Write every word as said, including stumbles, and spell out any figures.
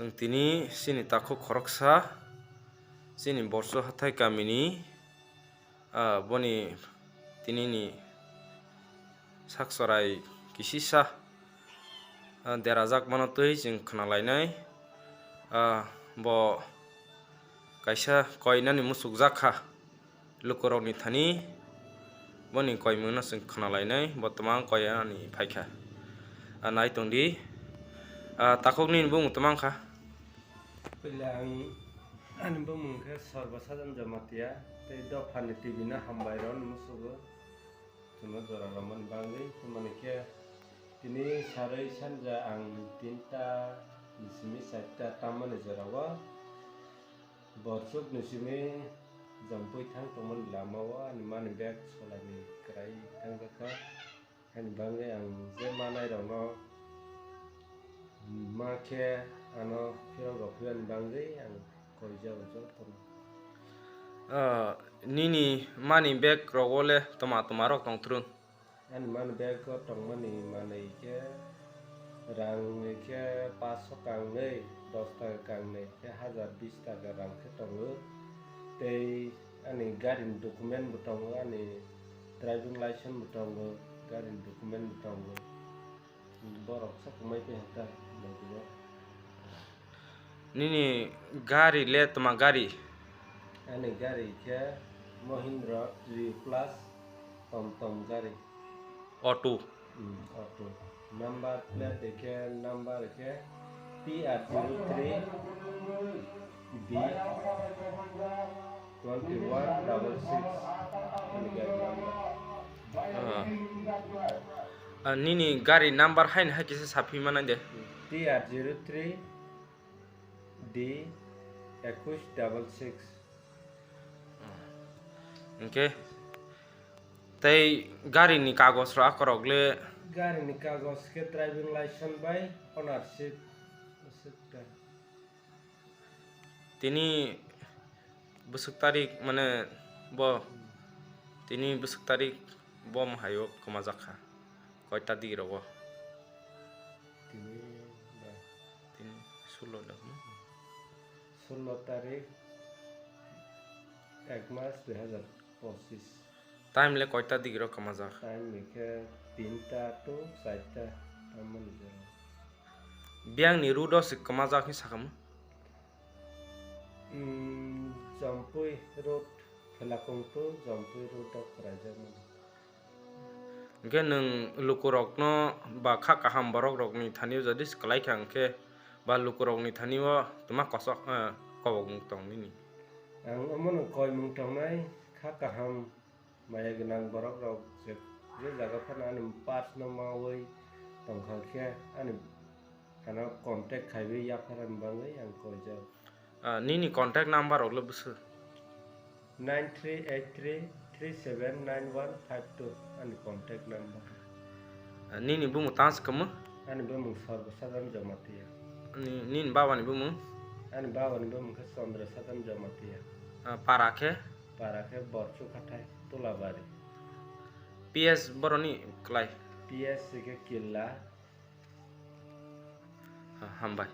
Chwng tini chini takhuk khoroksa, chini Borchu hathai kamini, ah, boni tinini sak chwrai kisisa, ah, derajak mano twi chwng khwnalainai. Ah, bo kaisa koinani muchukjak kha. Lukurokni thani boni koimungno chwng khwnalainai, bo twmang koi ani phaikha. Ah, nai tongdi. Ah, takhuk nini bumung twmang kha? Puila ang ani bumung khe Sarbasadan Jamatia, tei dophani T V no hambai rw musugo. Chwngno jora romani bagwi, tei mani khe tini sarwi sanja ang tinta ni simi charta tammani jorao. Borchuk ni simi Jampui thang tongmani lama o ani money bag solani kwrai thangjakha. Ani bagwi ang je manai rokno ma khe ano phirok rw phiyani bagwi ang koijak jotono. Ah, nini money bag rogo le toma toma rok tong thwrwng? Ani money bag o tongmani manwi khe rang khe paanch sho kangnwi, dos taka kangnwi khe hajar bis taka rang khe tongo. Tei ani gari ni document bo tongo, ani driving license bo tongo, gari ni document bo tongo. Borok sa kwmai twi hata logi o. Nini gari le toma gari? Ani gari khe Mahindra three plus tom tom gari. Auto. Hmm, auto. Number plate khe number khe P R zero three B twenty one double six. Ani gari number. Ah. Ah, nini gari number haini hai kisa saphi manai de. T R zero three D ekush double six. Hwnkhe tei gari ni kagoj rok akorok le? Gari ni kagoj khe driving license bai ownership. Tini bwswk tarik, mane, bo, tini bwswk tarik bo mwhaio kwmajak kha, koita digi rogo? Tini ba? Tini sullo da, hmm? Sullo tarik, ek mas dui hazar pochis. Time le koita digi rok kwmajak? Time ni khe tinta to charta, tamoni jora. Biyang ni route o se kwmajak hinwi sakhamu? Hmm, Jampui road, Phelakung to Jampui road o kwraijak mano. Hwnkhe nwng lukurokno ba kha kaham borok rokni thani o jodi se kwlai kha hwnkhe ba lukurokni thani o twma kosok, eh, kobokmung tong nini? Ang omono koimung tongnai, kha kaham maya gwnang borok rok je, je jaga phano ani parts no maui tongkha khe ani ano contact khaiwi yapharani bagwi ang koijak. Ah, nini contact number rok le bwswk? Nine three eight three three seven nine one five two ani contact number. Ah, nini bumung tang se kwmwi? Ani bumung Sarbasadan Jamatia. Ni, nini baba ni bumung? Ani baba ni bumung khe Chandra Sadan Jamatia. Ah, para khe? Para khe Borchuk hathai, Tulabari. P S boroni kwlai? P S khe Killa. Ah, hambai.